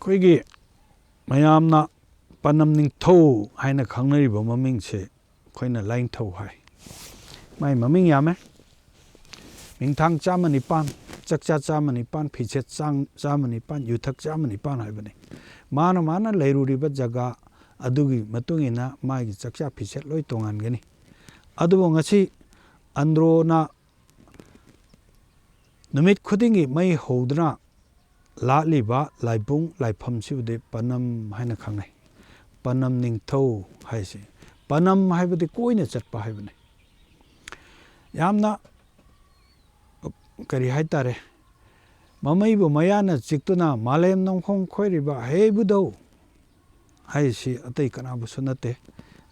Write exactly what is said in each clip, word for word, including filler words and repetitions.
ꯑꯩꯈꯣꯏꯒꯤ ꯃꯌꯥꯝꯅ ꯄꯅꯝ ꯅꯤꯡꯊꯧ ꯍꯥꯏꯅ ꯈꯪꯅꯔꯤꯕ ꯃꯃꯤꯡꯁꯦ ꯑꯩꯈꯣꯏꯅ ꯂꯥꯏꯅꯤꯡꯊꯧ ꯍꯥꯏ꯫ ꯃꯥꯏ ꯃꯃꯤꯡ ꯌꯥꯝꯃꯦ꯫ ꯃꯤꯡꯊꯥꯡ ꯆꯥꯝꯃ ꯅꯤꯄꯥꯟ, ꯆꯥꯛꯆꯥ ꯆꯥꯝꯃ ꯅꯤꯄꯥꯟ, ꯐꯤꯖꯦꯠ ꯆꯥꯡ ꯆꯥꯝꯃ ꯅꯤꯄꯥꯟ, ꯌꯨꯊꯛ ꯆꯥꯝꯃ ꯅꯤꯄꯥꯟ ꯍꯥꯏꯕꯅꯤ꯫ ꯃꯥꯅ ꯃꯥꯅ ꯂꯩꯔꯨꯔꯤꯕ ꯖꯒꯥ ꯑꯗꯨꯒꯤ ꯃꯇꯨꯡ ꯏꯟꯅ ꯃꯥꯒꯤ ꯆꯥꯛꯆꯥ ꯐꯤꯖꯦꯠ ꯂꯣꯏ ꯇꯣꯉꯥꯟꯒꯅꯤ꯫ ꯑꯗꯨꯕꯨ ꯉꯁꯤ ꯑꯟꯗ꯭ꯔꯣꯅ ꯅꯨꯃꯤꯠ ꯈꯨꯗꯤꯡꯒꯤ ꯃꯩ ꯍꯧꯗꯨꯅ ꯂꯥꯠꯂꯤꯕ ꯂꯥꯏꯕꯨꯡ ꯂꯥꯏꯐꯝꯁꯤꯕꯨꯗꯤ ꯄꯅꯝ ꯍꯥꯏꯅ ꯈꯪꯅꯩ꯫ ꯄꯅꯝ ꯅꯤꯡꯊꯧ ꯍꯥꯏꯁꯦ, ꯄꯅꯝ ꯍꯥꯏꯕꯗꯤ ꯀꯣꯏꯅ ꯆꯠꯄ ꯍꯥꯏꯕꯅꯤ꯫ ꯌꯥꯝꯅ ꯀꯔꯤ ꯍꯥꯏꯇꯥꯔꯦ, ꯃꯃꯩꯕꯨ ꯃꯌꯥꯅ ꯆꯤꯛꯇꯨꯅ ꯃꯥꯂꯦꯝ ꯅꯣꯡꯈꯣꯡ ꯈꯣꯏꯔꯤꯕ ꯍꯦ ꯏꯕꯨꯙꯧ ꯍꯥꯏꯔꯤꯁꯤ ꯑꯇꯩ ꯀꯅꯥꯕꯨꯁꯨ ꯅꯠꯇꯦ꯫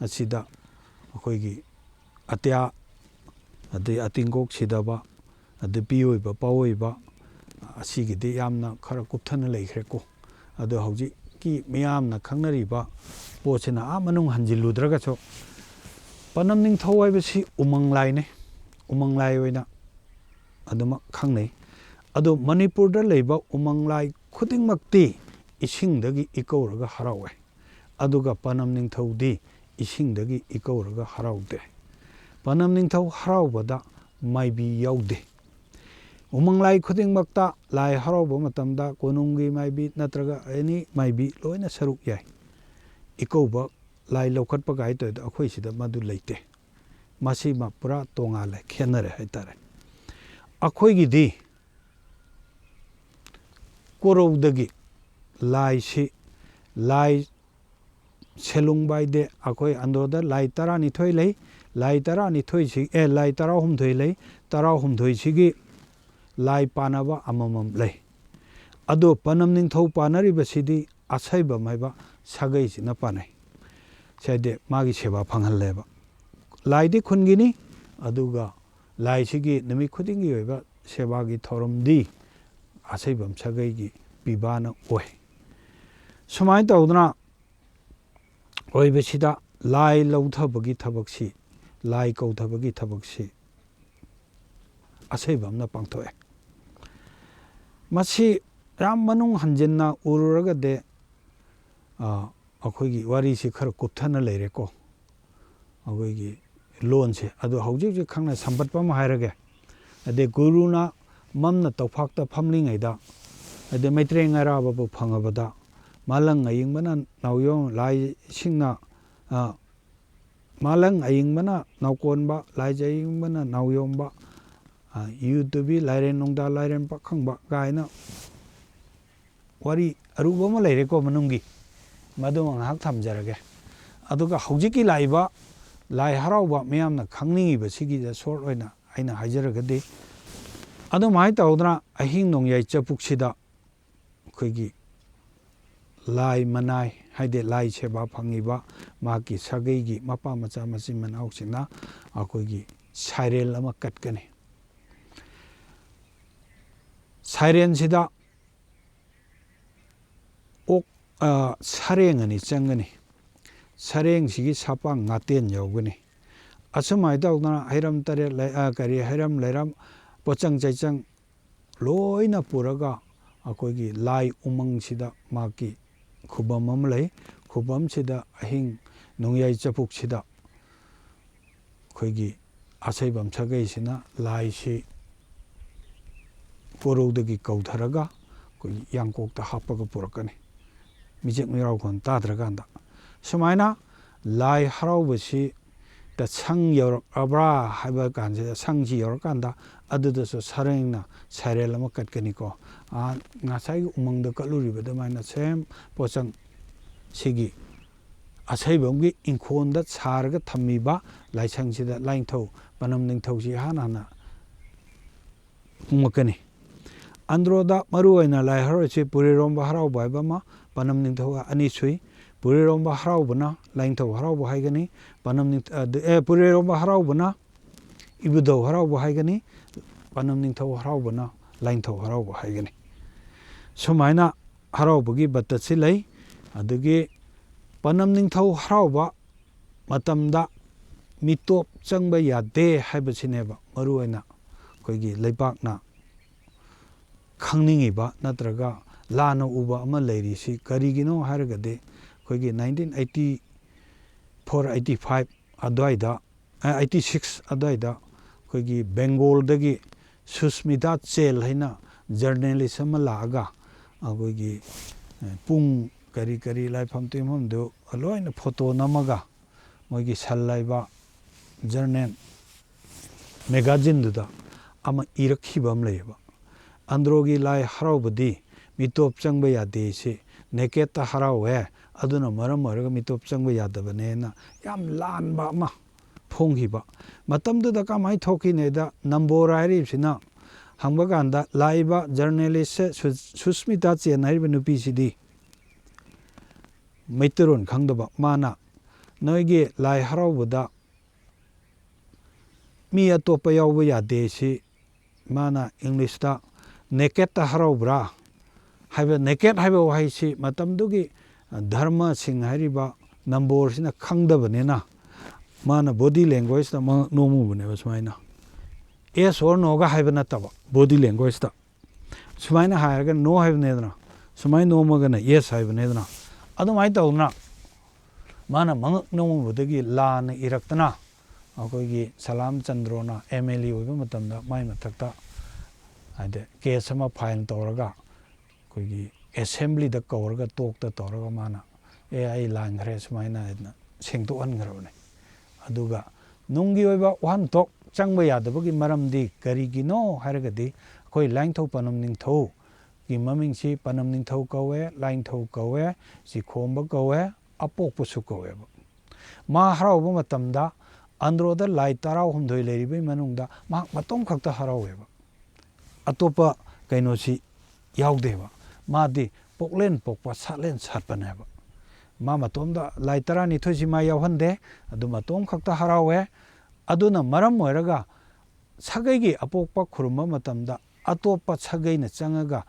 ꯑꯁꯤꯗ ꯑꯩꯈꯣꯏꯒꯤ ꯑꯇꯤꯌꯥ, ꯑꯗꯩ ꯑꯇꯤꯡꯒꯣꯛ ꯁꯤꯗꯕ, ꯑꯗꯩ ꯄꯤꯑꯣꯏꯕ ꯄꯥꯑꯣꯏꯕ, ꯑꯁꯤꯒꯤꯗꯤ ꯌꯥꯝꯅ ꯈꯔ ꯀꯨꯞꯊꯅ ꯂꯩꯈ꯭ꯔꯦꯀꯣ꯫ ꯑꯗꯣ ꯍꯧꯖꯤꯛꯀꯤ ꯃꯤꯌꯥꯝꯅ ꯈꯪꯅꯔꯤꯕ ꯄꯣꯠꯁꯤꯅ ꯑꯥ ꯃꯅꯨꯡ ꯍꯟꯖꯤꯜꯂꯨꯗ꯭ꯔꯒꯁꯨ, ꯄꯅꯝ ꯅꯤꯡꯊꯧ ꯍꯥꯏꯕꯁꯤ ꯎꯃꯪ ꯂꯥꯏꯅꯤ꯫ ꯎꯃꯪ ꯂꯥꯏ ꯑꯣꯏꯅ ꯑꯗꯨꯃꯛ ꯈꯪꯅꯩ꯫ ꯑꯗꯣ ꯃꯅꯤꯄꯨꯔꯗ ꯂꯩꯕ ꯎꯃꯪ ꯂꯥꯏ ꯈꯨꯗꯤꯡꯃꯛꯇꯤ ꯏꯁꯤꯡꯗꯒꯤ ꯏꯀꯧꯔꯒ ꯍꯔꯥꯎꯋꯦ꯫ ꯑꯗꯨꯒ ꯄꯅꯝ ꯅꯤꯡꯊꯧꯗꯤ ꯏꯁꯤꯡꯗꯒꯤ ꯏꯀꯧꯔꯒ ꯍꯔꯥꯎꯗꯦ꯫ ꯄꯅꯝ ꯅꯤꯡꯊꯧ ꯍꯔꯥꯎꯕꯗ ꯃꯥꯏꯕꯤ ꯌꯥꯎꯗꯦ꯫ ꯎꯃꯪ ꯂꯥꯏ ꯈꯨꯗꯤꯡꯃꯛꯇ ꯂꯥꯏ ꯍꯔꯥꯎꯕ ꯃꯇꯝꯗ ꯀꯣꯅꯨꯡꯒꯤ ꯃꯥꯏꯕꯤ ꯅꯠꯇ꯭ꯔꯒ ꯑꯦꯅꯤ ꯃꯥꯏꯕꯤ ꯂꯣꯏꯅ ꯁꯔꯨꯛ ꯌꯥꯏ꯫ ꯏꯀꯧꯕ, ꯂꯥꯏ ꯂꯧꯈꯠꯄ ꯀꯥꯏ ꯇꯧꯔꯤꯗꯣ ꯑꯩꯈꯣꯏ ꯁꯤꯗ ꯃꯗꯨ ꯂꯩꯇꯦ꯫ ꯃꯁꯤꯃ ꯄꯨꯔꯥ ꯇꯣꯉꯥꯜꯂꯦ, ꯈꯦꯠꯅꯔꯦ ꯍꯥꯏꯇꯥꯔꯦ꯫ ꯑꯩꯈꯣꯏꯒꯤꯗꯤ ꯀꯣꯔꯧꯗꯒꯤ ꯂꯥꯏꯁꯤ, ꯂꯥꯏ ꯁꯦꯂꯨꯡ ꯕꯥꯏꯗꯦ, ꯑꯩꯈꯣꯏ ꯑꯟꯗ꯭ꯔꯣꯗ ꯂꯥꯏ ꯇꯔꯥꯅꯤꯊꯣꯏ ꯂꯩ꯫ ꯂꯥꯏ ꯇꯔꯥꯅꯤꯊꯣꯏꯁꯤ, ꯑꯦ, ꯂꯥꯏ ꯇꯔꯥꯍꯨꯝꯗꯣꯏ ꯂꯩ꯫ ꯇꯔꯥꯍꯨꯝꯗꯣꯏꯁꯤꯒꯤ ꯂꯥꯏ ꯄꯥꯟꯅꯕ ꯑꯃꯃꯝ ꯂꯩ꯫ ꯑꯗꯣ ꯄꯅꯝ ꯅꯤꯡꯊꯧ ꯄꯥꯟꯅꯔꯤꯕꯁꯤꯗꯤ ꯑꯁꯩꯕꯝ ꯍꯥꯏꯕ ꯁꯥꯒꯩꯁꯤꯅ ꯄꯥꯟꯅꯩ꯫ ꯁꯤ ꯍꯥꯏꯗꯤ ꯃꯥꯒꯤ ꯁꯦꯕꯥ ꯐꯪꯍꯜꯂꯦꯕ꯫ ꯂꯥꯏꯗꯤ ꯈꯨꯟꯒꯤꯅꯤ, ꯑꯗꯨꯒ ꯂꯥꯏꯁꯤꯒꯤ ꯅꯨꯃꯤꯠ ꯈꯨꯗꯤꯡꯒꯤ ꯑꯣꯏꯕ ꯁꯦꯕꯥꯒꯤ ꯊꯧꯔꯝꯗꯤ ꯑꯁꯩꯕꯝ ꯁꯥꯒꯩꯒꯤ ꯄꯤꯕꯥꯅ ꯑꯣꯏ꯫ ꯁꯨꯃꯥꯏꯅ ꯇꯧꯗꯅ ꯑꯣꯏꯕꯁꯤꯗ ꯂꯥꯏ ꯂꯧꯊꯕꯒꯤ ꯊꯕꯛꯁꯤ, ꯂꯥꯏ ꯀꯧꯊꯕꯒꯤ ꯊꯕꯛꯁꯤ ꯑꯁꯩꯕꯝꯅ ꯄꯥꯡꯊꯣꯛꯑꯦ꯫ ꯃꯁꯤ ꯌꯥꯝ ꯃꯅꯨꯡ ꯍꯟꯖꯤꯟꯅ ꯎꯔꯨꯔꯒꯗꯤ, ꯑ, ꯑꯩꯈꯣꯏꯒꯤ ꯋꯥꯔꯤꯁꯤ ꯈꯔ ꯀꯨꯞꯊꯅ ꯂꯩꯔꯦꯀꯣ꯫ ꯑꯩꯈꯣꯏꯒꯤ ꯂꯣꯟꯁꯦ ꯑꯗꯨ ꯍꯧꯖꯤꯛ ꯍꯧꯖꯤꯛ ꯈꯪꯅ ꯁꯝꯕꯠꯄ ꯑꯃ ꯍꯥꯏꯔꯒꯦ꯫ ꯑꯗꯩ ꯒꯨꯔꯨꯅ ꯃꯝꯅ ꯇꯧꯐꯥꯛꯇ ꯐꯝꯂꯤꯉꯩꯗ, ꯑꯗꯩ ꯃꯩꯇ꯭ꯔꯦꯡ ꯑꯔꯥꯕꯕꯨ ꯐꯪꯉꯕꯗ, ꯃꯥꯂꯪ ꯑꯌꯤꯡꯕꯅ ꯅꯥꯎꯌꯣꯝ ꯂꯥꯏꯁꯤꯡꯅ, ꯑ, ꯃꯥꯂꯪ ꯑꯌꯤꯡꯕꯅ ꯅꯥꯎꯀꯣꯟꯕ, ꯂꯥꯏꯖ ꯑꯌꯤꯡꯕꯅ ꯅꯥꯎꯌꯣꯝꯕ, ꯑ, ꯌꯨ ꯇꯨꯕꯤ, ꯂꯥꯏꯔꯦꯟ ꯅꯨꯡꯗꯥ, ꯂꯥꯏꯔꯦꯟ ꯄꯥꯈꯪꯕ ꯀꯥꯏꯅ ꯋꯥꯔꯤ ꯑꯔꯨꯕ ꯑꯃ ꯂꯩꯔꯦꯀꯣ ꯃꯅꯨꯡꯒꯤ, ꯃꯗꯨꯃ ꯉꯥꯏꯍꯥꯛ ꯊꯝꯖꯔꯒꯦ꯫ ꯑꯗꯨꯒ ꯍꯧꯖꯤꯛꯀꯤ ꯂꯥꯛꯏꯕ ꯂꯥꯏ ꯍꯔꯥꯎꯕ ꯃꯌꯥꯝꯅ ꯈꯪꯅꯤꯡꯉꯤꯕꯁꯤꯒꯤꯗ ꯁꯣꯔꯠ ꯑꯣꯏꯅ ꯑꯩꯅ ꯍꯥꯏꯖꯔꯒꯗꯤ, ꯑꯗꯨꯃꯥꯏꯅ ꯇꯧꯗꯅ ꯑꯍꯤꯡ ꯅꯣꯡꯌꯥꯏ ꯆꯐꯨꯛꯁꯤꯗ ꯑꯩꯈꯣꯏꯒꯤ ꯂꯥꯏ ꯃꯅꯥꯏ, ꯍꯥꯏꯗꯤ ꯂꯥꯏ ꯁꯦꯕꯥ ꯐꯪꯉꯤꯕ ꯃꯍꯥꯛꯀꯤ ꯁꯥꯒꯩꯒꯤ ꯃꯄꯥ ꯃꯆꯥ ꯃꯆꯤꯟ ꯃꯅꯥꯎꯁꯤꯡꯅ ꯑꯩꯈꯣꯏꯒꯤ ꯁꯥꯏꯔꯦꯜ ꯑꯃ ꯀꯠꯀꯅꯤ꯫ ꯁꯥꯏꯔꯦꯟꯁꯤꯗ ꯑꯣꯛ, ꯑ, ꯁꯔꯦꯡ ꯑꯅꯤ ꯆꯪꯒꯅꯤ꯫ ꯁꯔꯦꯡꯁꯤꯒꯤ ꯁꯥꯄꯥꯡ ꯉꯥꯇꯦꯟ ꯌꯥꯎꯒꯅꯤ꯫ ꯑꯁꯨꯃꯥꯏꯅ ꯇꯧꯗꯅ ꯍꯩꯔꯝ ꯇꯔꯦꯠ ꯂꯩ-, ꯑ, ꯀꯔꯤ, ꯍꯩꯔꯝ ꯂꯩꯔꯝ, ꯄꯣꯠꯆꯪ ꯆꯩꯆꯪ ꯂꯣꯏꯅ ꯄꯨꯔꯒ ꯑꯩꯈꯣꯏꯒꯤ ꯂꯥꯏ ꯎꯃꯪꯁꯤꯗ ꯃꯍꯥꯛꯀꯤ ꯈꯨꯕꯝ ꯑꯃ ꯂꯩ꯫ ꯈꯨꯕꯝꯁꯤꯗ ꯑꯍꯤꯡ ꯅꯣꯡꯌꯥꯏ ꯆꯐꯨꯛꯁꯤꯗ ꯑꯩꯈꯣꯏꯒꯤ ꯑꯁꯩꯕꯝ ꯁꯥꯒꯩꯁꯤꯅ ꯂꯥꯏꯁꯤ ꯀꯣꯔꯧꯗꯒꯤ ꯀꯧꯊꯔꯒ ꯑꯩꯈꯣꯏꯒꯤ ꯌꯥꯡꯀꯣꯛꯇ ꯍꯥꯞꯄꯒ ꯄꯨꯔꯛꯀꯅꯤ, ꯃꯤꯆꯦꯛ ꯃꯤꯔꯥꯎꯈꯣꯟ ꯇꯥꯗ꯭ꯔꯀꯥꯟꯗ꯫ ꯁꯨꯃꯥꯏꯅ ꯂꯥꯏ ꯍꯔꯥꯎꯕꯁꯤ ꯗ ꯁꯪ ꯌꯧꯔꯛꯂꯕ꯭ꯔꯥ ꯍꯥꯏꯕ ꯀꯥꯟꯁꯤꯗ, ꯁꯪꯁꯤ ꯌꯧꯔꯀꯥꯟꯗ ꯑꯗꯨꯗꯁꯨ ꯁꯔꯦꯡꯅ ꯁꯥꯏꯔꯦꯜ ꯑꯃ ꯀꯠꯀꯅꯤꯀꯣ꯫ ꯑꯥ, ꯉꯁꯥꯏꯒꯤ ꯎꯃꯪꯗ ꯀꯠꯂꯨꯔꯤꯕ ꯑꯗꯨꯃꯥꯏꯅ ꯁꯦꯝ ꯄꯣꯠꯆꯪ ꯁꯤꯒꯤ ꯑꯁꯩꯕꯝꯒꯤ ꯏꯪꯈꯣꯜꯗ ꯁꯥꯔꯒ ꯊꯝꯃꯤꯕ ꯂꯥꯏꯁꯪꯁꯤꯗ ꯂꯥꯏꯅꯤꯡꯊꯧ ꯄꯅꯝ ꯅꯤꯡꯊꯧꯁꯤ ꯏꯍꯥꯟ ꯍꯥꯟꯅ ꯍꯣꯡꯂꯛꯀꯅꯤ꯫ ꯑꯟꯗ꯭ꯔꯣꯗ ꯃꯔꯨꯑꯣꯏꯅ ꯂꯥꯏ ꯍꯔꯥꯎꯔꯤꯁꯤ ꯄꯨꯔꯩꯔꯣꯝꯕ ꯍꯔꯥꯎꯕ ꯍꯥꯏꯕ ꯑꯃ, ꯄꯅꯝ ꯅꯤꯡꯊꯧ ꯑꯅꯤ ꯁꯨꯏ꯫ ꯄꯨꯔꯩꯔꯣꯝꯕ ꯍꯔꯥꯎꯕꯅ ꯂꯥꯏꯅꯤꯡꯊꯧ ꯍꯔꯥꯎꯕ ꯍꯥꯏꯒꯅꯤ, ꯄꯅꯝ ꯅꯤꯡ-, ꯑ, ꯑꯦ, ꯄꯨꯔꯩꯔꯣꯝꯕ ꯍꯔꯥꯎꯕꯅ ꯏꯕꯨꯙꯧ ꯍꯔꯥꯎꯕ ꯍꯥꯏꯒꯅꯤ, ꯄꯅꯝ ꯅꯤꯡꯊꯧ ꯍꯔꯥꯎꯕꯅ ꯂꯥꯏꯅꯤꯡꯊꯧ ꯍꯔꯥꯎꯕ ꯍꯥꯏꯒꯅꯤ꯫ ꯁꯨꯃꯥꯏꯅ ꯍꯔꯥꯎꯕꯒꯤ ꯕꯠꯇꯠꯁꯤ ꯂꯩ꯫ ꯑꯗꯒꯤ ꯄꯅꯝ ꯅꯤꯡꯊꯧ ꯍꯔꯥꯎꯕ ꯃꯇꯝꯗ ꯃꯤꯇꯣꯞ ꯆꯪꯕ ꯌꯥꯗꯦ ꯍꯥꯏꯕꯁꯤꯅꯦꯕ ꯃꯔꯨꯑꯣꯏꯅ ꯑꯩꯈꯣꯏꯒꯤ ꯂꯩꯕꯥꯛꯅ ꯈꯪꯅꯤꯡꯉꯤꯕ ꯅꯠꯇ꯭ꯔꯒ ꯂꯥꯟꯅ ꯎꯕ ꯑꯃ ꯂꯩꯔꯤꯁꯤ ꯀꯔꯤꯒꯤꯅꯣ ꯍꯥꯏꯔꯒꯗꯤ, ꯑꯩꯈꯣꯏꯒꯤ nineteen eighty four eighty five ꯑꯗꯨꯋꯥꯏꯗ, eighty six ꯑꯗꯨꯋꯥꯏꯗ ꯑꯩꯈꯣꯏꯒꯤ ꯕꯦꯡꯒꯣꯜꯗꯒꯤ ꯁꯨꯁꯃꯤꯇꯥ ꯆꯦꯜ ꯍꯥꯏꯅ ꯖꯔꯅꯦꯂꯤꯁ ꯑꯃ ꯂꯥꯛꯑꯒ, ꯑꯩꯈꯣꯏꯒꯤ ꯄꯨꯡ ꯀꯔꯤ ꯀꯔꯤ, ꯂꯥꯏꯐꯝ ꯇꯤꯟꯐꯝꯗꯨ ꯂꯣꯏꯅ ꯐꯣꯇꯣ ꯅꯝꯃꯒ, ꯃꯣꯏꯒꯤ ꯁꯟ ꯍꯥꯏꯕ ꯖꯔꯅꯦꯜ ꯃꯦꯒꯥꯖꯤꯟꯗꯨꯗ ꯑꯃ ꯏꯔꯛꯈꯤꯕ ꯑꯃ ꯂꯩꯌꯦꯕ꯫ ꯑꯟꯗ꯭ꯔꯣꯒꯤ ꯂꯥꯏ ꯍꯔꯥꯎꯕꯗꯤ ꯃꯤꯇꯣꯞ ꯆꯪꯕ ꯌꯥꯗꯦ, ꯁꯤ ꯅꯦꯀꯦꯠꯇ ꯍꯔꯥꯎꯋꯦ, ꯑꯗꯨꯅ ꯃꯔꯝ ꯑꯣꯏꯔꯒ ꯃꯤꯇꯣꯞ ꯆꯪꯕ ꯌꯥꯗꯕꯅꯦꯅ ꯌꯥꯝ ꯂꯥꯟꯕ ꯑꯃ ꯐꯣꯡꯈꯤꯕ꯫ ꯃꯇꯝꯗꯨꯗ ꯀꯃꯥꯏꯅ ꯊꯣꯛꯈꯤꯅꯦꯗ, ꯅꯝꯕꯣꯔ ꯍꯥꯏꯔꯤꯕꯁꯤꯅ ꯍꯪꯕ ꯀꯥꯟꯗ, ꯂꯥꯛꯏꯕ ꯖꯔꯅꯦꯂꯤꯁꯁꯦ ꯁꯨ-, ꯁꯨꯁꯃꯤꯇꯥ ꯆꯦꯟ ꯍꯥꯏꯔꯤꯕ ꯅꯨꯄꯤꯁꯤꯗꯤ ꯃꯩꯇꯩꯔꯣꯟ ꯈꯪꯗꯕ, ꯃꯥꯅ ꯅꯣꯏꯒꯤ ꯂꯥꯏ ꯍꯔꯥꯎꯕꯗ ꯃꯤ ꯑꯇꯣꯞꯄ ꯌꯥꯎꯕ ꯌꯥꯗꯦ, ꯁꯤ ꯃꯥꯅ ꯏꯪꯂꯤꯁꯇ ꯅꯦꯀꯦꯠꯇ ꯍꯔꯥꯎꯕ꯭ꯔꯥ ꯍꯥꯏꯕ, ꯅꯦꯀꯦꯠ ꯍꯥꯏꯕ ꯋꯥꯍꯩꯁꯤ ꯃꯇꯝꯗꯨꯒꯤ ꯙꯔꯃꯁꯤꯡ ꯍꯥꯏꯔꯤꯕ ꯅꯝꯕꯣꯔꯁꯤꯅ ꯈꯪꯗꯕꯅꯤꯅ, ꯃꯥꯅ ꯕꯣꯗꯤ ꯂꯦꯡꯒ꯭ꯋꯦꯖꯇ ꯃꯉꯛ ꯅꯣꯝꯃꯨꯕꯅꯦꯕ ꯁꯨꯃꯥꯏꯅ꯫ Yes or no ꯒ ꯍꯥꯏꯕ ꯅꯠꯇꯕ, ꯕꯣꯗꯤ ꯂꯦꯡꯒ꯭ꯋꯦꯖꯇ ꯁꯨꯃꯥꯏꯅ ꯍꯥꯏꯔꯒ no ꯍꯥꯏꯕꯅꯦꯗꯅ, ꯁꯨꯃꯥꯏꯅ ꯅꯣꯝꯃꯒꯅ yes ꯍꯥꯏꯕꯅꯦꯗꯅ꯫ ꯑꯗꯨꯃꯥꯏꯅ ꯇꯧꯗꯅ ꯃꯥꯅ ꯃꯉꯛ ꯅꯣꯝꯃꯨꯕꯗꯒꯤ ꯂꯥꯟꯅ ꯏꯔꯛꯇꯅ, ꯑꯩꯈꯣꯏꯒꯤ ꯁꯂꯥꯝ ꯆꯟꯗ꯭ꯔꯣꯅ ꯑꯦꯝ ꯑꯦꯜ ꯑꯦ ꯑꯣꯏꯕ ꯃꯇꯝꯗ ꯃꯥꯏ ꯃꯊꯛꯇ, ꯍꯥꯏꯗꯤ, ꯀꯦꯁ ꯑꯃ ꯐꯥꯏꯜ ꯇꯧꯔꯒ, ꯑꯩꯈꯣꯏꯒꯤ ꯑꯦꯁꯦꯝꯕ꯭ꯂꯤꯗ ꯀꯧꯔꯒ, ꯇꯣꯛꯇ ꯇꯧꯔꯒ ꯃꯥꯅ, "ꯑꯦ, ꯑꯩ ꯂꯥꯟꯈ꯭ꯔꯦ" ꯁꯨꯃꯥꯏꯅ ꯍꯥꯏꯗꯅ ꯁꯦꯡꯗꯣꯛꯍꯟꯈ꯭ꯔꯕꯅꯦ꯫ ꯑꯗꯨꯒ ꯅꯨꯡꯒꯤ ꯑꯣꯏꯕ ꯋꯥꯍꯟꯊꯣꯛ ꯆꯪꯕ ꯌꯥꯗꯕꯒꯤ ꯃꯔꯝꯗꯤ ꯀꯔꯤꯒꯤꯅꯣ ꯍꯥꯏꯔꯒꯗꯤ, ꯑꯩꯈꯣꯏ ꯂꯥꯏꯅꯤꯡꯊꯧ ꯄꯥꯟꯗꯝ ꯅꯤꯡꯊꯧꯒꯤ ꯃꯃꯤꯡꯁꯤ ꯄꯥꯟꯗꯝ ꯅꯤꯡꯊꯧ ꯀꯧꯋꯦ, ꯂꯥꯏꯅꯤꯡꯊꯧ ꯀꯧꯋꯦ, ꯆꯤꯈꯣꯝꯕ ꯀꯧꯋꯦ, ꯑꯄꯣꯛꯄꯁꯨ ꯀꯧꯋꯦꯕ꯫ ꯃꯥ ꯍꯔꯥꯎꯕ ꯃꯇꯝꯗ ꯑꯟꯗ꯭ꯔꯣꯗ ꯂꯥꯏ ꯇꯔꯥꯍꯨꯝꯗꯣꯏ ꯂꯩꯔꯤꯕꯒꯤ ꯃꯅꯨꯡꯗ ꯃꯍꯥꯛ ꯃꯇꯣꯝ ꯈꯛꯇ ꯍꯔꯥꯎꯋꯦꯕ꯫ ꯑꯇꯣꯞꯄ ꯀꯩꯅꯣꯁꯤ ꯌꯥꯎꯗꯦꯕ꯫ ꯃꯥꯗꯤ ꯄꯣꯛꯂꯦꯟ ꯄꯣꯛꯄ, ꯁꯥꯠꯂꯦꯟ ꯁꯥꯠꯄꯅꯦꯕ꯫ ꯃꯥ ꯃꯇꯣꯝꯗ ꯂꯥꯏ ꯇꯔꯥꯅꯤꯊꯣꯏꯁꯤ ꯃꯥ ꯌꯥꯎꯍꯟꯗꯦ꯫ ꯑꯗꯨ ꯃꯇꯣꯝ ꯈꯛꯇ ꯍꯔꯥꯎꯋꯦ꯫ ꯑꯗꯨꯅ ꯃꯔꯝ ꯑꯣꯏꯔꯒ ꯁꯥꯒꯩꯒꯤ ꯑꯄꯣꯛꯄ ꯈꯨꯔꯨꯝꯕ ꯃꯇꯝꯗ ꯑꯇꯣꯞꯄ ꯁꯥꯒꯩꯅ ꯆꯪꯉꯒ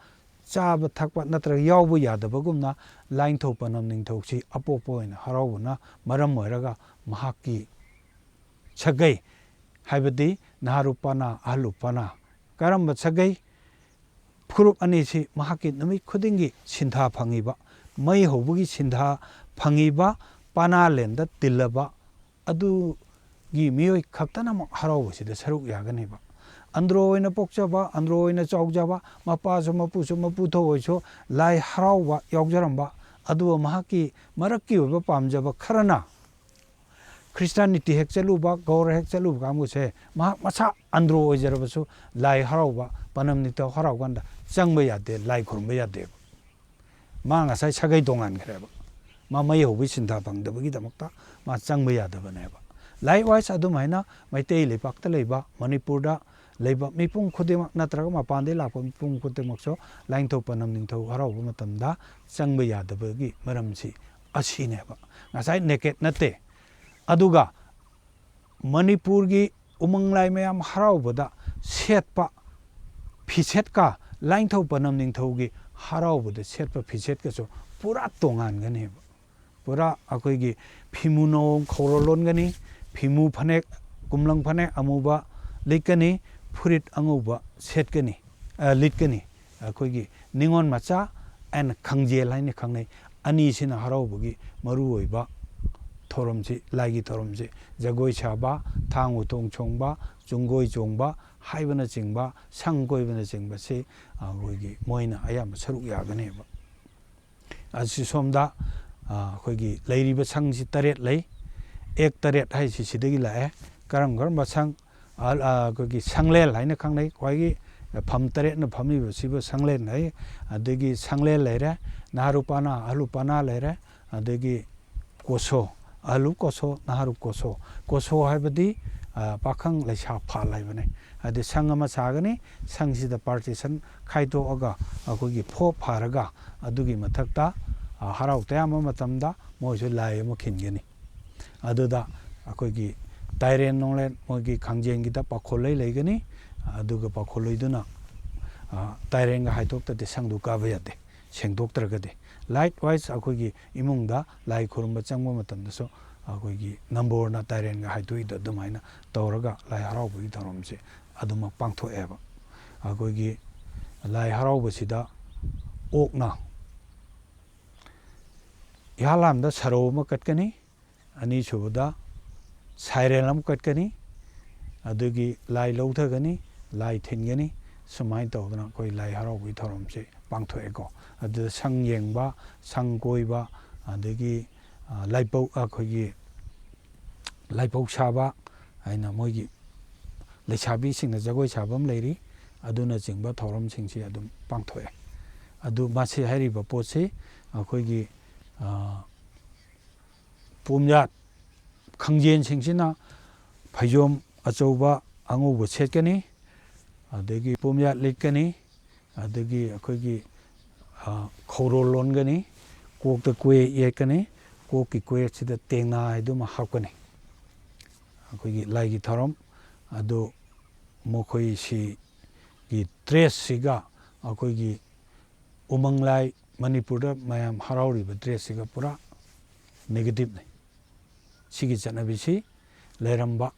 ꯆꯥꯕ ꯊꯛꯄ ꯅꯠꯇ꯭ꯔꯒ ꯌꯥꯎꯕ ꯌꯥꯗꯕꯒꯨꯝꯅ, ꯂꯥꯏꯅꯤꯡꯊꯧ ꯄꯥꯟꯗꯝ ꯅꯤꯡꯊꯧꯁꯤ ꯑꯄꯣꯛꯄ ꯑꯣꯏꯅ ꯍꯔꯥꯎꯕꯅ ꯃꯔꯝ ꯑꯣꯏꯔꯒ ꯃꯍꯥꯛꯀꯤ ꯁꯥꯒꯩ, ꯍꯥꯏꯕꯗꯤ ꯅꯍꯥꯔꯨꯄꯥꯅꯥ, ꯑꯍꯜꯂꯨꯄꯥꯅꯥ, ꯀꯔꯝꯕ ꯁꯥꯒꯩ? ꯐꯨꯔꯨꯞ ꯑꯅꯤꯁꯤ ꯃꯍꯥꯛꯀꯤ ꯅꯨꯃꯤꯠ ꯈꯨꯗꯤꯡꯒꯤ ꯁꯤꯟꯊꯥ ꯐꯪꯉꯤꯕ, ꯃꯩ ꯍꯧꯕꯒꯤ ꯁꯤꯟꯊꯥ ꯐꯪꯉꯤꯕ ꯄꯥꯅꯥꯂꯦꯟꯗ ꯇꯤꯜꯂꯕ ꯑꯗꯨꯒꯤ ꯃꯤꯑꯣꯏ ꯈꯛꯇꯅꯃꯛ ꯍꯔꯥꯎꯕꯁꯤꯗ ꯁꯔꯨꯛ ꯌꯥꯒꯅꯦꯕ꯫ ꯑꯟꯗ꯭ꯔꯣ ꯑꯣꯏꯅ ꯄꯣꯛꯆꯕ, ꯑꯟꯗ꯭ꯔꯣ ꯑꯣꯏꯅ ꯆꯥꯎꯖꯕ, ꯃꯄꯥꯁꯨ ꯃꯄꯨꯁꯨ ꯃꯄꯨ ꯊꯧꯑꯣꯏꯁꯨ ꯂꯥꯏ ꯍꯔꯥꯎꯕ ꯌꯥꯎꯖꯔꯝꯕ, ꯑꯗꯨꯒ ꯃꯍꯥꯛꯀꯤ ꯃꯔꯛꯀꯤ ꯑꯣꯏꯕ ꯄꯥꯝꯖꯕ ꯈꯔꯅ ꯈ꯭ꯔꯤꯁꯇꯥꯅꯤꯇꯤ ꯍꯦꯛ ꯆꯠꯂꯨꯕ, ꯒꯧꯔ ꯍꯦꯛ ꯆꯠꯂꯨꯕ ꯀꯥꯡꯕꯨꯁꯦ ꯃꯍꯥꯛ ꯃꯁꯥ ꯑꯟꯗ꯭ꯔꯣ ꯑꯣꯏꯖꯔꯕꯁꯨ ꯂꯥꯏ ꯍꯔꯥꯎꯕ, ꯄꯅꯝ ꯅꯤꯡꯊꯧ ꯍꯔꯥꯎꯀꯥꯟꯗ ꯆꯪꯕ ꯌꯥꯗꯦ, ꯂꯥꯏ ꯈꯨꯔꯨꯝꯕ ꯌꯥꯗꯦꯕ꯫ ꯃꯥ ꯉꯁꯥꯏ ꯁꯥꯒꯩ ꯇꯣꯉꯥꯟꯈ꯭ꯔꯦꯕ꯫ ꯃꯥ ꯃꯩ ꯍꯧꯕꯒꯤ ꯁꯤꯟꯊꯥ ꯐꯪꯗꯕꯒꯤꯗꯃꯛꯇ ꯃꯥ ꯆꯪꯕ ꯌꯥꯗꯕꯅꯦꯕ꯫ Likewise, ꯑꯗꯨꯃꯥꯏꯅ ꯃꯩꯇꯩ ꯂꯩꯄꯥꯛꯇ ꯂꯩꯕ, ꯃꯅꯤꯄꯨꯔꯗ ꯂꯩꯕ ꯃꯤꯄꯨꯝ ꯈꯨꯗꯤꯡꯃꯛ ꯅꯠꯇ꯭ꯔꯒ ꯃꯄꯥꯟꯗꯒꯤ ꯂꯥꯛꯄ ꯃꯤꯄꯨꯝ ꯈꯨꯗꯤꯡꯃꯛꯁꯨ ꯂꯥꯏꯅꯤꯡꯊꯧ ꯄꯅꯝ ꯅꯤꯡꯊꯧ ꯍꯔꯥꯎꯕ ꯃꯇꯝꯗ ꯆꯪꯕ ꯌꯥꯗꯕꯒꯤ ꯃꯔꯝꯁꯤ ꯑꯁꯤꯅꯦꯕ꯫ ꯉꯁꯥꯏ ꯅꯦꯀꯦꯠ ꯅꯠꯇꯦ꯫ ꯑꯗꯨꯒ ꯃꯅꯤꯄꯨꯔꯒꯤ ꯎꯃꯪ ꯂꯥꯏ ꯃꯌꯥꯝ ꯍꯔꯥꯎꯕꯗ ꯁꯦꯠꯄ ꯐꯤꯁꯦꯠꯀ ꯂꯥꯏꯅꯤꯡꯊꯧ ꯄꯅꯝ ꯅꯤꯡꯊꯧꯒꯤ ꯍꯔꯥꯎꯕꯗ ꯁꯦꯠꯄ ꯐꯤꯁꯦꯠꯀꯁꯨ ꯄꯨꯔꯥ ꯇꯣꯉꯥꯟꯒꯅꯦꯕ꯫ ꯄꯨꯔꯥ ꯑꯩꯈꯣꯏꯒꯤ ꯐꯤꯃꯨ ꯅꯣꯡ ꯈꯧꯔ ꯂꯣꯟꯒꯅꯤ, ꯐꯤꯃꯨ ꯐꯅꯦꯛ, ꯀꯨꯝꯂꯪ ꯐꯅꯦꯛ ꯑꯃꯨꯕ ꯂꯤꯠꯀꯅꯤ, ꯐꯨꯔꯤꯠ ꯑꯉꯧꯕ ꯁꯦꯠꯀꯅꯤ, ꯑ, ꯂꯤꯠꯀꯅꯤ꯫ ꯑꯩꯈꯣꯏꯒꯤ ꯅꯤꯉꯣꯜ ꯃꯆꯥ and ꯈꯥꯡꯖꯦꯜ ꯍꯥꯏꯅ ꯈꯪꯅꯩ꯫ ꯑꯅꯤꯁꯤꯅ ꯍꯔꯥꯎꯕꯒꯤ ꯃꯔꯨꯑꯣꯏꯕ ꯊꯧꯔꯝꯁꯤ, ꯂꯥꯏꯒꯤ ꯊꯧꯔꯝꯁꯤ, ꯖꯒꯣꯏ ꯁꯥꯕ, ꯊꯥꯡ ꯎꯇꯣꯡ ꯆꯣꯡꯕ, ꯆꯨꯡꯒꯣꯏ ꯆꯣꯡꯕ ꯍꯥꯏꯕꯅꯆꯤꯡꯕ, ꯁꯪ ꯀꯣꯏꯕꯅꯆꯤꯡꯕꯁꯤ ꯑꯩꯈꯣꯏꯒꯤ ꯃꯣꯏꯅ ꯑꯌꯥꯝꯕ ꯁꯔꯨꯛ ꯌꯥꯒꯅꯦꯕ꯫ ꯑꯁꯤ ꯁꯣꯝꯗ, ꯑ, ꯑꯩꯈꯣꯏꯒꯤ ꯂꯩꯔꯤꯕ ꯁꯪꯁꯤ ꯇꯔꯦꯠ ꯂꯩ꯫ ꯑꯦꯛ ꯇꯔꯦꯠ ꯍꯥꯏꯁꯤ ꯁꯤꯗꯒꯤ ꯂꯥꯛꯑꯦ꯫ ꯀꯔꯝ ꯀꯔꯝꯕ ꯁꯪ? ꯑ, ꯑ, ꯑꯩꯈꯣꯏꯒꯤ ꯁꯪꯂꯦꯟ ꯍꯥꯏꯅ ꯈꯪꯅꯩ꯫ ꯈ꯭ꯋꯥꯏꯒꯤ ꯐꯝ ꯇꯔꯦꯠꯅ ꯐꯝꯃꯤꯕꯁꯤꯕꯨ ꯁꯪꯂꯦꯟ ꯍꯥꯏ꯫ ꯑꯗꯒꯤ ꯁꯪꯂꯦꯟ ꯂꯩꯔꯦ, ꯅꯍꯥꯔꯨꯄꯥꯅꯥ, ꯑꯍꯜꯂꯨꯄꯥꯅꯥ ꯂꯩꯔꯦ, ꯑꯗꯒꯤ ꯀꯣꯁꯣ, ꯑꯍꯜꯂꯨꯞ ꯀꯣꯁꯣ, ꯅꯍꯥꯔꯨꯞ ꯀꯣꯁꯣ꯫ ꯀꯣꯁꯣ ꯍꯥꯏꯕꯗꯤ, ꯑ, ꯄꯥꯈꯪ ꯂꯩꯁꯥ ꯐꯥꯜ ꯍꯥꯏꯕꯅꯦ꯫ ꯍꯥꯏꯗꯤ ꯁꯪ ꯑꯃ ꯁꯥꯒꯅꯤ, ꯁꯪꯁꯤꯗ partition ꯈꯥꯏꯗꯣꯛꯑꯒ ꯑꯩꯈꯣꯏꯒꯤ ꯐꯣꯞ ꯐꯥꯔꯒ ꯑꯗꯨꯒꯤ ꯃꯊꯛꯇ, ꯑ, ꯍꯔꯥꯎ ꯇꯌꯥꯝꯕ ꯃꯇꯝꯗ ꯃꯣꯏꯁꯨ ꯂꯥꯏ ꯑꯃ ꯈꯤꯟꯒꯅꯤ꯫ ꯑꯗꯨꯗ ꯑꯩꯈꯣꯏꯒꯤ ꯇꯥꯏꯔꯦꯟ ꯅꯣꯡꯂꯦꯟ ꯃꯣꯏꯒꯤ ꯈꯥꯡꯖꯦꯟꯒꯤꯗ ꯄꯥꯈꯣꯜꯂꯩ ꯂꯩꯒꯅꯤ꯫ ꯑꯗꯨꯒ ꯄꯥꯈꯣꯜꯂꯩꯗꯨꯅ, ꯑ, ꯇꯥꯏꯔꯦꯟꯒ ꯍꯥꯏꯗꯣꯛꯇꯗꯤ ꯁꯪꯗꯨ ꯀꯥꯕ ꯌꯥꯗꯦ꯫ ꯁꯦꯡꯗꯣꯛꯇ꯭ꯔꯒꯗꯤ꯫ Likewise, ꯑꯩꯈꯣꯏꯒꯤ ꯏꯃꯨꯡꯗ ꯂꯥꯏ ꯈꯨꯔꯨꯝꯕ ꯆꯪꯕ ꯃꯇꯝꯗꯁꯨ ꯑꯩꯈꯣꯏꯒꯤ ꯅꯝꯕꯣꯔꯅ ꯇꯥꯏꯔꯦꯟꯒ ꯍꯥꯏꯗꯣꯛꯏꯗꯣ ꯑꯗꯨꯃꯥꯏꯅ ꯇꯧꯔꯒ ꯂꯥꯏ ꯍꯔꯥꯎꯕꯒꯤ ꯊꯧꯔꯝꯁꯦ ꯑꯗꯨꯃꯛ ꯄꯥꯡꯊꯣꯛꯑꯦꯕ꯫ ꯑꯩꯈꯣꯏꯒꯤ ꯂꯥꯏ ꯍꯔꯥꯎꯕꯁꯤꯗ ꯑꯣꯛꯅ ꯏꯍꯥꯟ ꯍꯥꯟꯕꯗ ꯁꯔꯧ ꯑꯃ ꯀꯠꯀꯅꯤ, ꯑꯅꯤꯁꯨꯕꯗ ꯁꯥꯏꯔꯦꯜ ꯑꯃ ꯀꯠꯀꯅꯤ, ꯑꯗꯨꯒꯤ ꯂꯥꯏ ꯂꯧꯊꯒꯅꯤ, ꯂꯥꯏ ꯊꯤꯟꯒꯅꯤ꯫ ꯁꯨꯃꯥꯏꯅ ꯇꯧꯗꯅ ꯑꯩꯈꯣꯏ ꯂꯥꯏ ꯍꯔꯥꯎꯕꯒꯤ ꯊꯧꯔꯝꯁꯦ ꯄꯥꯡꯊꯣꯛꯑꯦꯀꯣ꯫ ꯑꯗꯨꯗ ꯁꯪ ꯌꯦꯡꯕ, ꯁꯪ ꯀꯣꯏꯕ, ꯑꯗꯒꯤ ꯂꯥꯏꯄꯧ, ꯑꯩꯈꯣꯏꯒꯤ ꯂꯥꯏꯄꯧ ꯁꯥꯕ ꯍꯥꯏꯅ ꯃꯣꯏꯒꯤ ꯂꯩꯁꯥꯕꯤꯁꯤꯡꯅ ꯖꯒꯣꯏ ꯁꯥꯕ ꯑꯃ ꯂꯩꯔꯤ꯫ ꯑꯗꯨꯅꯆꯤꯡꯕ ꯊꯧꯔꯝꯁꯤꯡꯁꯤ ꯑꯗꯨꯝ ꯄꯥꯡꯊꯣꯛꯑꯦ꯫ ꯑꯗꯨ ꯃꯁꯤ ꯍꯥꯏꯔꯤꯕ ꯄꯣꯠꯁꯤ ꯑꯩꯈꯣꯏꯒꯤ ꯄꯣꯝꯌꯥꯠ ꯈꯪꯖꯦꯟꯁꯤꯡꯁꯤꯅ ꯐꯩꯖꯣꯝ ꯑꯆꯧꯕ ꯑꯉꯧꯕ ꯁꯦꯠꯀꯅꯤ, ꯑꯗꯒꯤ ꯄꯣꯝꯌꯥꯠ ꯂꯤꯠꯀꯅꯤ, ꯑꯗꯒꯤ ꯑꯩꯈꯣꯏꯒꯤ ꯈꯧꯔꯣꯜ ꯂꯣꯟꯒꯅꯤ, ꯀꯣꯛꯇ ꯀꯣꯌꯦꯠ ꯌꯦꯠꯀꯅꯤ, ꯀꯣꯛꯀꯤ ꯀꯣꯌꯦꯠꯁꯤꯗ ꯇꯦꯡꯅꯥ ꯍꯥꯏꯗꯨꯃ ꯍꯥꯞꯀꯅꯤ꯫ ꯑꯩꯈꯣꯏꯒꯤ ꯂꯥꯏꯒꯤ ꯊꯧꯔꯝ ꯑꯗꯨ ꯃꯈꯣꯏꯁꯤꯒꯤ ꯗ꯭ꯔꯦꯁꯁꯤꯒ ꯑꯩꯈꯣꯏꯒꯤ ꯎꯃꯪ ꯂꯥꯏ ꯃꯅꯤꯄꯨꯔꯗ ꯃꯌꯥꯝ ꯍꯔꯥꯎꯔꯤꯕ ꯗ꯭ꯔꯦꯁꯁꯤꯒ ꯄꯨꯔꯥ ꯅꯦꯒꯦꯇꯤꯞꯅꯤ꯫ ꯁꯤꯒꯤ ꯆꯠꯅꯕꯤꯁꯤ ꯂꯩꯔꯝꯕ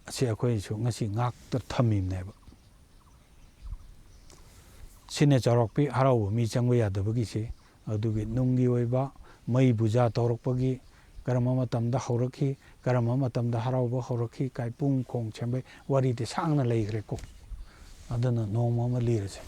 ꯑꯁꯤ ꯑꯩꯈꯣꯏꯅꯁꯨ ꯉꯁꯤ ꯉꯥꯛꯇ ꯊꯝꯃꯤꯕꯅꯦꯕ꯫ ꯁꯤꯅ ꯆꯥꯎꯔꯥꯛꯄꯤ ꯍꯔꯥꯎꯕ ꯃꯤ ꯆꯪꯕ ꯌꯥꯗꯕꯒꯤꯁꯤ꯫ ꯑꯗꯨꯒꯤ ꯅꯨꯡꯒꯤ ꯑꯣꯏꯕ ꯃꯩ ꯄꯨꯖꯥ ꯇꯧꯔꯛꯄꯒꯤ ꯀꯔꯝꯕ ꯃꯇꯝꯗ ꯍꯧꯔꯛꯈꯤ, ꯀꯔꯝꯕ ꯃꯇꯝꯗ ꯍꯔꯥꯎꯕ ꯍꯧꯔꯛꯈꯤ, ꯀꯥꯏ ꯄꯨꯡ ꯈꯣꯡ ꯁꯦꯝꯕꯩ ꯋꯥꯔꯤꯗꯤ ꯁꯥꯡꯅ ꯂꯩꯈ꯭ꯔꯦꯀꯣ꯫ ꯑꯗꯨꯅ ꯅꯣꯡꯃ ꯑꯃ ꯂꯤꯔꯁꯦ꯫